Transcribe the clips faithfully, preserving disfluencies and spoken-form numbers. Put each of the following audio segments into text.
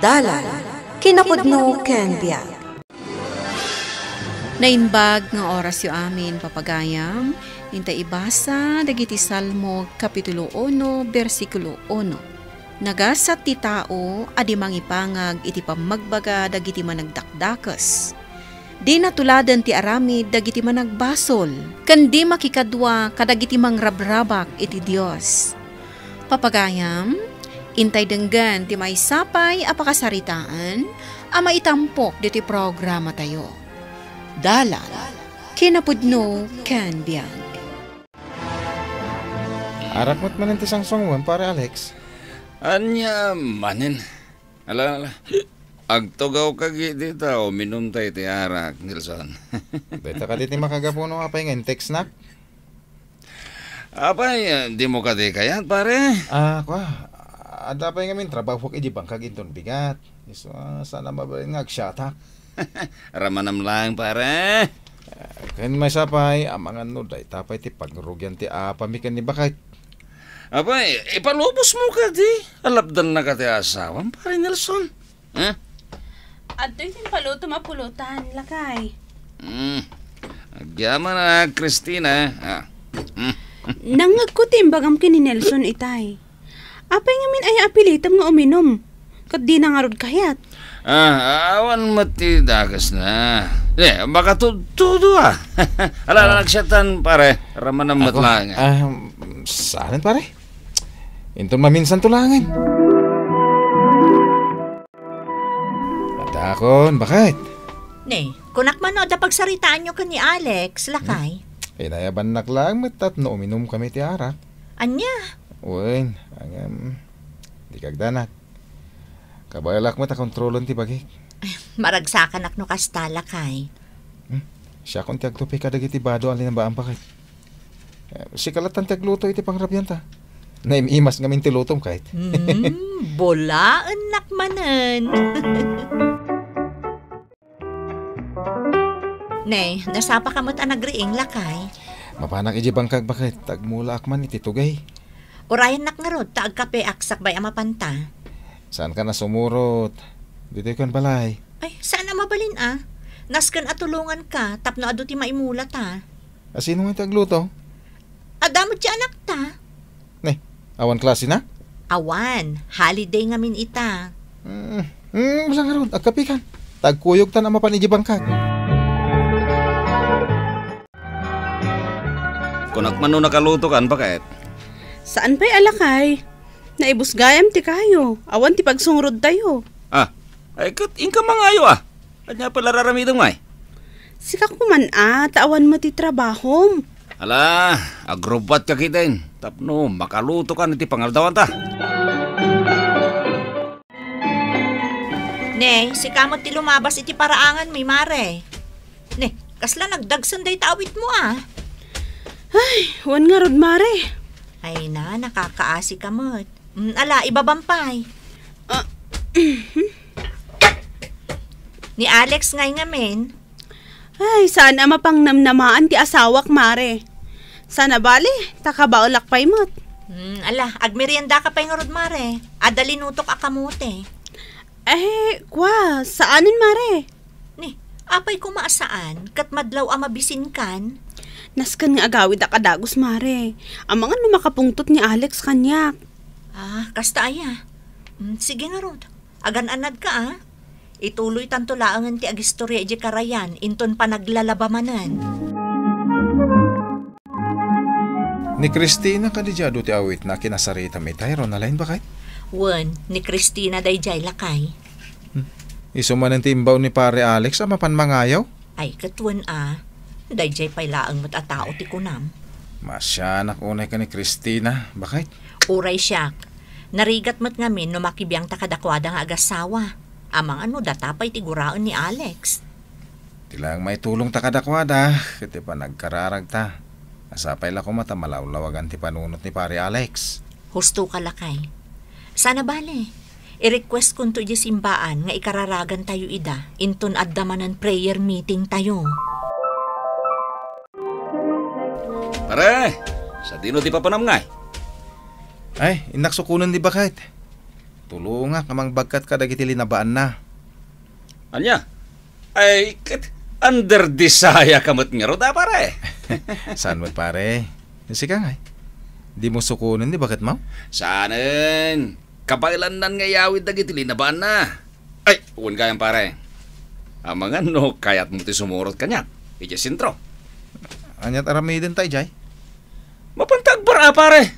Dalan, kinapudno ken biag. Naimbag nga orasyo amin, papagayam, inta ibasa dagiti Salmo, Kapitulo uno, bersikulo uno. Nagasat ti tao a di mangipangag iti pammagbaga dagiti managdakdakes. Di natuladen ti aramid dagiti managbasol, ken di makikadua kadagiti mangrabrabak iti Dios. Papagayam, intay denggen ti maysa pay a pakasaritaan a maitampok ditoy programatayo. Dalan, kinapudno ken biag. Arak met manen ti sangsuangon, Pare Alex. Ania manen? Ala, ala. Agtugaw ka gidi ta uminum tay ti arak, Nelson. Dayta kadi ti makagapu no apay nga in-textnak? Apay, dimo kadi kayat, pare? Ah, kua. Adda pay ngamin trabahok iti bangkag inton bigat. Isu, ah, saan a mabalin nga agsiatak. Ramanam laeng, pare. Ah, ken maysa pay, amangan no dayta pay ti pagrugian ti apami ken ni Bakay. Apay, ipalubosmo kadi? Alapdannaka ti asawam, pare Nelson. Ha? Adtoy ti impalutom a pulutan, lakay. Hmm. Agyamanak, Christina. Ah. Hmm. Nangngegko ti imbagam ken ni Nelson itay. Apay ngamin aya apilitem nga uminum? Ket dina ngarud kayat. Ah, awan met ti dakesna. Eh, makatudtudo, ah. Ala, ala, nagsiatan, pare. Ramanam met laeng, ah. Ah, saan, pare? Inton maminsan to laengen. Adakon, baket? Ne, kunak man no adda pagsaritaanyo ken ni Alex, lakay. Hmm. Inayabannak laeng met tapno uminum kami ti arak. Ania? Wen, ngem, di kagdanag. Kabaelak met a kontrolen ti bagik. Maragsakanak no kasta, lakay. Hmm, siakon ti agtupi kadagiti bado a linabaan, baket. Eh, sika lattan ti agluto iti pangrabianta. Naim-imas ngamin ti lutom, kayat. Hmm, bulaennak manen. Ne, nasapaka met a nagriing, lakay? Mapanak iti bangkag, baket, ta agmulaak man iti tugay. Urayannak ngarud ta agkapeak sakbay a mapanta. Saanka a sumurot? Ditoy kan balay. Ay, saan a mabalin, a. Nasken a tulonganka tapno adu ti maimulata. A, sino nga ti agluto? Adda met ti anakta. Ne, awan klasena? Awan, holiday ngamin ita. Hmm, hmm, basta ngarud, agkapikan. Ta agkuyogtan a mapan iti bangkag. Kunak man no nakalutokan, baket? Saan pay a lakay? Naibus gayam ti kayo. Awan ti pagsungrodtayo. Ah, ay ket inka mangayo, ah. Ania pay la raramidem, ngay? Sika koma a, ta awan met ti trabahom. Ala, agrubbuatka ketdin tapno makalutokan iti pangarudawanta. Ne, sika met ti lumabas iti paraanganmi, mare. Ne, kasla nagdagsen dayta awitmo, a. Ay, wen ngarud, mare. Ay na, nakakaasika met. Mm, ala, ibabam pay. Ah, ni Alex ngay ngamin. Ay, saan a mapangnamnamaan ti asawak, mare. Saan a bale, ta kabaelak pay met. Hmm, ala, agmeriendaka pay ngarud, mare. Adda linutok a kamote. Eh, kua, saanen, mare? Ni, apay koma a saan, ket madlaw a mabisinkan? Nasken nga agawidak a dagus, mare. Amangan no makapungtot ni Alex kaniak. Ah, kasta aya. Mm, sige ngarud. Agan-anadka, a. Ituloytanto laengen ti agistoria idiay karayan inton panaglalaba manen. Ni Christina kadi diay adu ti awitna a kinasaritam itay, Ronalyn, baket? Wen, ni Christina daydiay, lakay. Hmm. Isu manen ti imbaon ni Pare Alex a mapan mangayo? Ay, ket wen a. Daydiay pay laeng met a tao ti kunam. Masianak unay ken ni Christina, baket? Uray siak. Narigat met ngamin no makibiangta kadakuada nga agasawa. Amangan no data pay ti guraen ni Alex. Ti laeng maitulongta kadakuada ket ti panagkararagta. Sapay la koma ta malawlawagan ti panunot ni Pare Alex. Husto ka, lakay. Saan a bale, i-request konto idiay simbaan nga ikararagantayo ida inton adda manen prayer meeting tayo. Pare, sadino ti papanam ngay? Ay, innak sukonen ni baket. Tulongak a mangbagkat kadagiti linabaanna. Ania? Ay, ket under the saya ka met ngarud, a, pare? Saan met, pare? Sika ngay. Dimo sukonen ti baketmo? Saanen. Kabaelannan nga iyawid dagiti linabaanna. Ay, wen gayam, pare. Amangan no kayatmo ti sumurot kaniak idiay sentro. Aniat aramidenta idiay? Mapanta agbara, pare.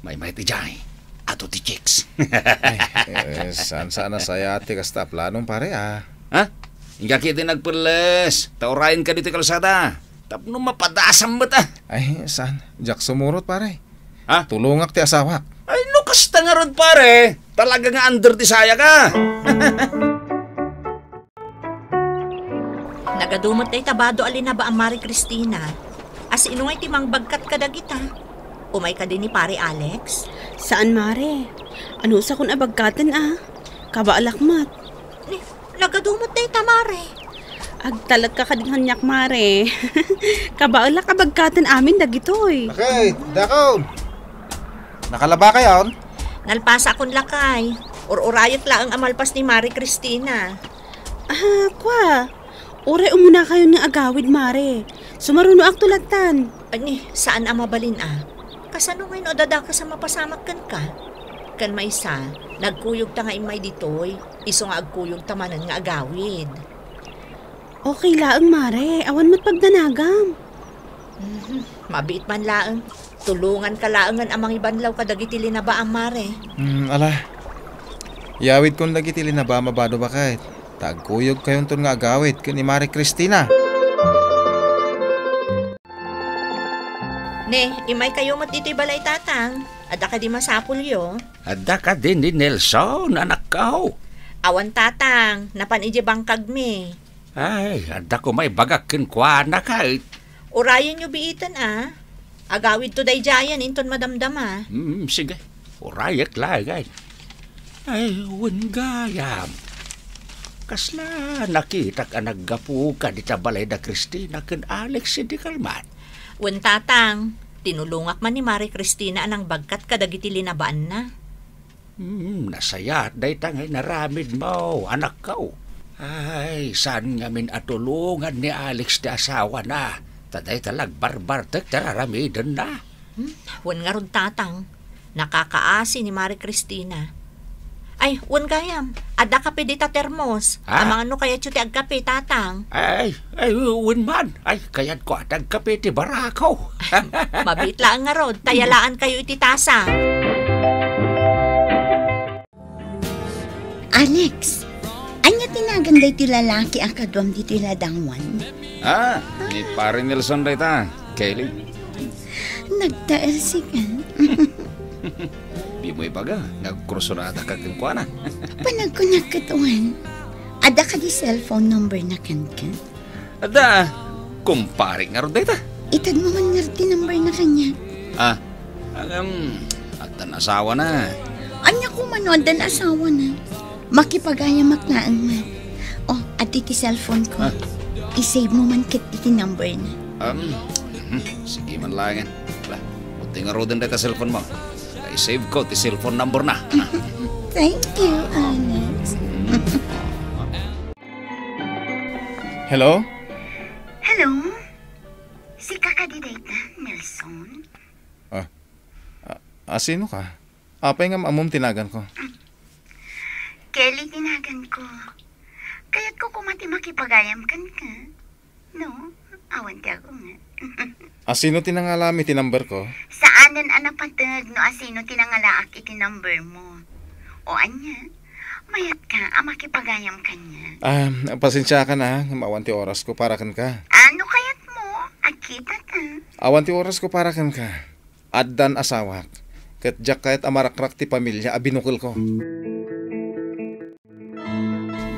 Maymay ti jay. Adu ti chicks. Ay, eh, saan, saan a saya ti kasta a planom, pare, ah. Ha? Inka ketdi nagpelles. Ta urayenka ditoy kalsada. Tapno mapadasam met, ah. Ay, saan? Diak sumurot, pare. Ha? Tulongak ti asawak. Ay, no kasta ngarud, pare. Talaga nga under ti saya ka. Nagadu met dayta bado a linaba a Mare Cristina. Asino ngay ti mangbagkat kadagita? Umay kadi ni Pare Alex? Saan, Mare. Anusakon a bagkaten, a. Kabaelak met. Ni, nagadu met dayta, Mare. Agtalekka kadi kaniak, Mare. Kabaelak a bagkaten amin dagitoy. Lakay, dakon. Nakalabakayon? Nalpasakon, lakay. Ur-urayek laeng a malpas ni Mare Cristina. Ah, kua. Uray umunakayon nga agawid, Mare. Sumarunoakto lattan. Ani, saan a mabalin, a. Kasano ngay no adda dakes a mapasamak kenka? Ken maysa, nagkuyogta nga immay ditoy, isu nga agkuyogta manen nga agawid. Okay laeng, Mare. Awan met pagdanagam. Mhm. Mabiit man laeng. Tulonganka laengen a mangibanlaw kadagiti linabaam, Mare. Hmm, ala. Iyawidkon dagiti linabaam a bado baket. Ta agkuyogkayonton nga agawid ken ni Mare Cristina. Ne, immaykayo met ditoy balay, Tatang. Adda kadi masapulyo? Adda kadi ni Nelson, anakko? Awan, Tatang. Napan idiay bangkagmi. Ay, adda koma ibagak kenkuana, ket. Urayenyo biiten, a. Agawidto daydiayen inton madamdama. Hmm, sige. Urayek laeng, ay. Ay, wen gayam. Kasla nakitak a naggapuka dita balay da Cristina ken Alex idi kalman. Wen, Tatang, tinulongak man ni Mare Cristina a nangbagkat kadagiti linabaanna. Hmm, nasayaat dayta nga inaramidmo, anakko. Ay, saan ngamin a tulongan ni Alex ti asawana, ta dayta la agbarbartek ti araramidenna. Hmm, wen ngarud, Tatang, nakakaasi ni Mare Cristina. Ay, wen gayam, adda kape dita termos. Ha? Amangan no kayatyo ti agkape, Tatang. Ay, ay, wen man. Ay, kayatko a ti agkape ti barako. Mabiit laeng ngarud, ta yalaankayo iti tasa. Alex, ania ti nagan daytoy lalaki a kaduam ditoy ladawan? Ah, ni Pare Nelson dayta, Kelly. Nagtaelsikan. Dimo ibaga, nagkursunada ka kenkuana. Panagkunak ket wen. Adda kadi cellphone number na kenka? Adda, kumpare ngarud dayta. Itedmo man ngarud ti number na kaniak. Ah, agam, addan asawana. Ania koma no addan asawana? Makipagayamak laeng met. Oh, adtoy ti cellphone ko. Ah. I-save mo man ket iti number na. Um, mhm, sige man laengen. Ala, adtoy ngaruden dayta cellphone mo. I-save ko ti cellphone number na. Thank you, Alex. Hello? Hello? Sika kadi dayta, Nelson? Ah, a-, asino ka? Apay ngam ammom ti naganko? Kelly ti naganko. Kayatko koma ti makipagayam kenka. No? Awan ti agunget. Asino ti nangalam iti number ko? Saanen a napateg no asino ti nangalaak iti number mo. O ania? Mayatka a makipagayam kaniak. Ah, pasensiakan a, ngem awan ti orasko para kenka. Ano kayatmo? Agkitata. Awan ti orasko para kenka. Addan asawak, ket diak kayat a marakrak ti pamilia a binukelko.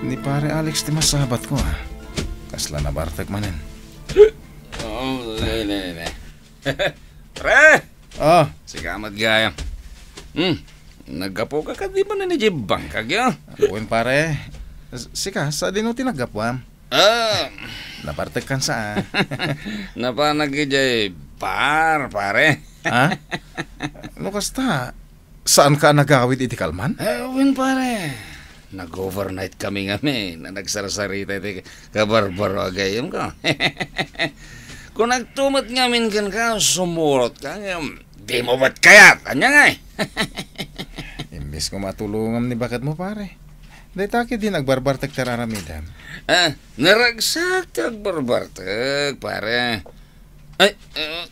Ni Pare Alex ti masabatko, a. Kasla nabartek manen. Oo, ne, ne, ne. Pre! Oh. Sika met gayam. Hmm. Naggapuka kadi manen idiay bangkag, ya? Wen, pare. S-, sika, sadino ti naggapuam? Ah. Nabartekkan sa, a. Napanak idiay bar, pare. Ha? No kasta, saanka a nagawid iti kalman? Eh, wen, pare. Nag-overnight kami ngamin a nagsarsarita iti kabarbaro a gayyemko. Kunakto met ngamin kenka, sumurotka ngem dimo met kayat. Ania ngay? Imbes nga matulongam ni baketmo, pare. Dayta ketdi nagbarbartek ti ar-aramidem. Ah, naragsak ti agbarbartek, pare. Ay, ah,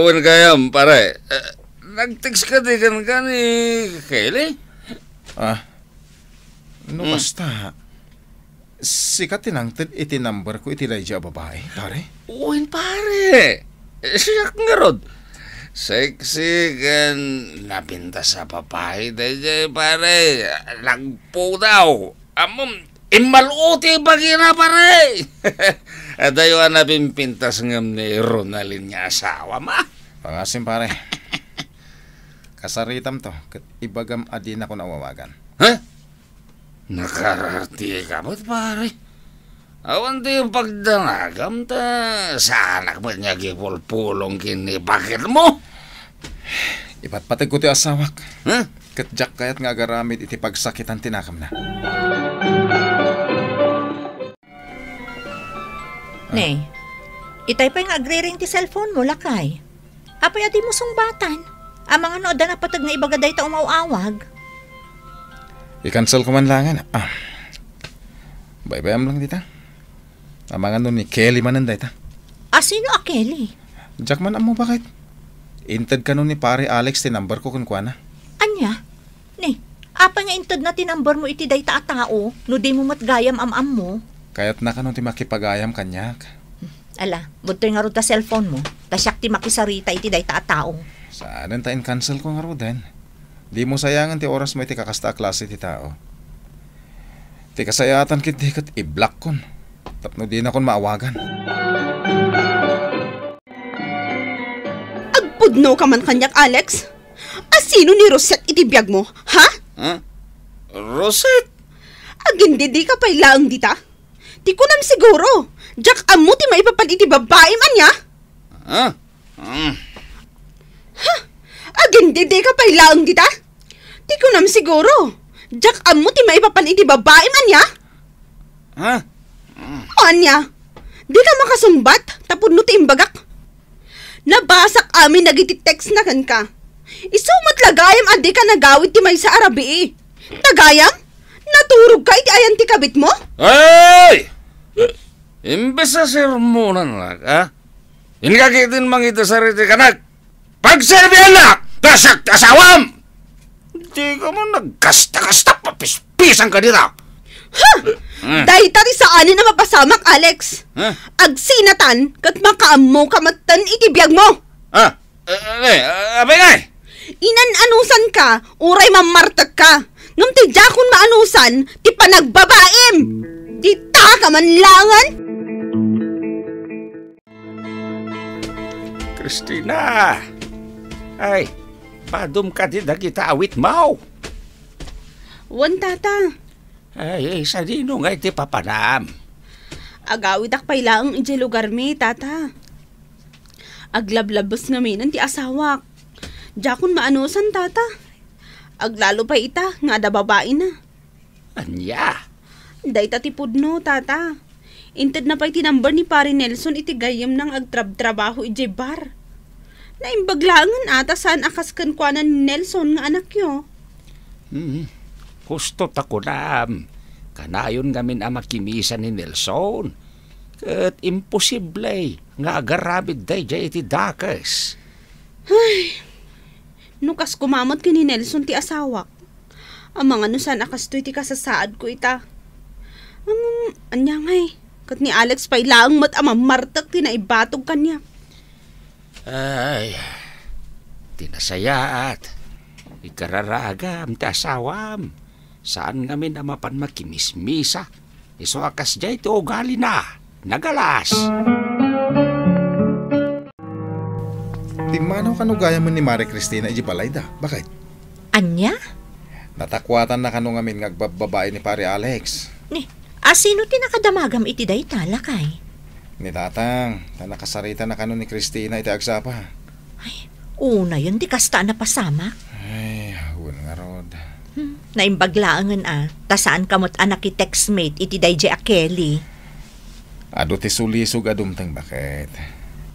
wen gayam, pare. Ah, nag-text kadi kenka ni Kelly? Ah, no Hmm. kasta, sika ti nangted iti numberko iti daydiay a babai, pare? Wen, pare. Siak ngarud. Sexy ken napintas a babai daydiay, pare. Nagpudaw. Ammom, immal-o ti bagina, pare. Adayo a napimpintas ngem ni Ronalyn nga asawam, a? Pangasim, pare. Kasaritam to, ket ibagam a dinakon awawagan. Ha? Nakaarartika met, pare. Awan ti pagdanagam ta saanak met nga agipulpulong ken ni baketmo. Ipatpategko ti asawak. Ha? Ket diak kayat nga agaramid iti pagsakitan ti nakamna. Ne, itay pay nga agriring ti cellphone mo, lakay. Apay a dimo sungbatan? Amangan no adda napateg nga ibaga dayta umaw-awag? I-cancel ko man laengen. Ah. Baybayam lang dita. Amangan no ni Kelly manen dayta. A, sino a Kelly? Diak man ammo, baket. Inted kano ni Pare Alex ti numberko kenkuana. Ania? Ni, apay nga intedna ti numbermo iti dayta a tao, no dimo met gayam am-ammo? Kayatna kano ti makipagayam kaniak? Ala, budtoy ngarud ta cellphone mo, ta siak ti makisarita iti dayta a tao. Saanen ta in-cancel ko ngaruden. Dimo sayangen ti orasmo iti kakasta a klase ti tao. Ti kasayaatan ketdi ket i-block kon, tapno dinakon maawagan. Agpudno ka man kaniak, Alex? A sino ni Rosette iti biagmo, ha? Ha? Rosette? Agin didika pay laeng dita? Ti kunam siguro, diak ammo ti maipapan iti babaim, ania? Ha? Hmm. Ha? Agin didika pay laeng dita? Ti kunam siguro, diak ammo ti maipapan iti babaim, ania? Ha? Hmm. O ania? Dika makasungbat, tapudno ti imbagak? Nabasak amin dagiti textna kenka. Isu met la gayam a dika nagawid ti maysa a rabii. Ta gayam, naturogka iti ayan ti kabitmo? Ay! Imbes a sermonanak, a? Inka ketdin mangidasar iti kanak. Pagserbiannak, ta siak ti asawam! Dika man nagkasta-kasta, papispisangka dita. Ha! Hmm. Dayta ti saanen a mapasamak, Alex. Ha? Agsinatan ket makaammoka metten iti biagmo. Ha? Eh, eh, eh, apay ngay? Inan-anusanka, uray mammartekka. Ngem ti diakon maanusan, ti panagbabaim. Ditaka man laengen. Christina! Ay, padum kadi dagita awitmo? Wen, tata. Ay, sadino ngay ti papanam? Agawidak pay laeng idiay lugarmi, tata. Aglablabes ngaminen ti asawak. Diakon maanusan, tata. Aglalo pay ita nga adda babaina. Ania? Dayta ti pudno, tata. Intedna pay ti number ni Pare Nelson iti gayyemna nga agtrabtrabaho idiay bar. Naimbag laengen a ta saan a kas kenkuana ni Nelson nga anakyo. Hmm. Husto ta kunam, kanayon ngamin a makimisa ni Nelson. Ket imposible nga agaramid daydiay iti dakes. Ay, no kas kumamet ken ni Nelson ti asawak, amangan no saan a kastoy ti kasasaadko ita. Ngem, ania ngay, ket ni Alex pay laeng met a mammartek ti naibatog kaniak. Ay, ti nasayaat, ikararagam ti asawam. Saan ngamin a mapan makimismisa. Isu a kasdiay ti ugalina, nagalas. Pimmanaw kano gayamen ni Mare Cristina idiay balayda, baket? Ania? Natakuatanna kano ngamin nga agbabbabai ni Pare Alex. Ni, a sino ti nakadamagam iti dayta, lakay? Ni Tatang, ta nakasarita na kano ni Cristina iti agsapa. Ay, unayen ti kasta a napasamak. Ay, Naimbag laengen a, ta saanka met a nakitextmate iti daydiay a Kelly. Adu ti sulisog a dumteng baket.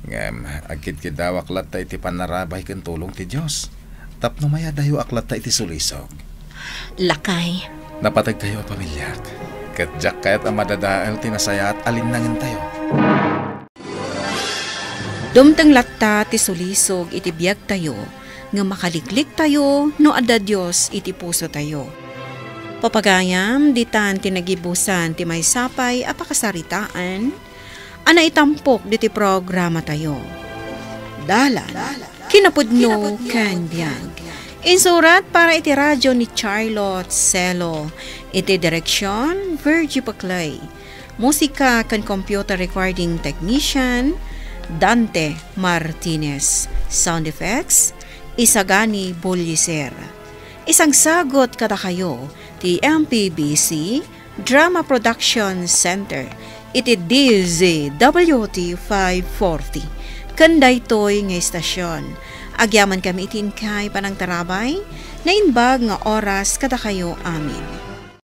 Ngem, agkidkidawak latta iti pannarabay ken tulong ti Dios. Tapno mayadayoak latta iti sulisog. Lakay. Napategkayo a pamiliak. Ket diak kayat a madadael ti nasayaat a linnangentayo. Dumteng latta ti sulisog iti biagtayo, ngem makalikliktayo no adda Dios iti pusotayo. Papagayam, ditan ti nagibusan ti maysa pay a pakasaritaan a naitampok diti programatayo. Dalan, kinapudno, ken biag. Insurat para iti radyo ni Charlotte Celo. Iti direksyon, Virgie Paclay. Musika ken computer recording technician, Dante Martinez. Sound effects, Isagani Bulliser. Isagsagot kadakayo ti M P B C Drama Production Center iti D Z W T five forty. Ken daytoy nga istasyon, agyaman kami iti inkay panangtarabay, naimbag nga oras kadakayo amin.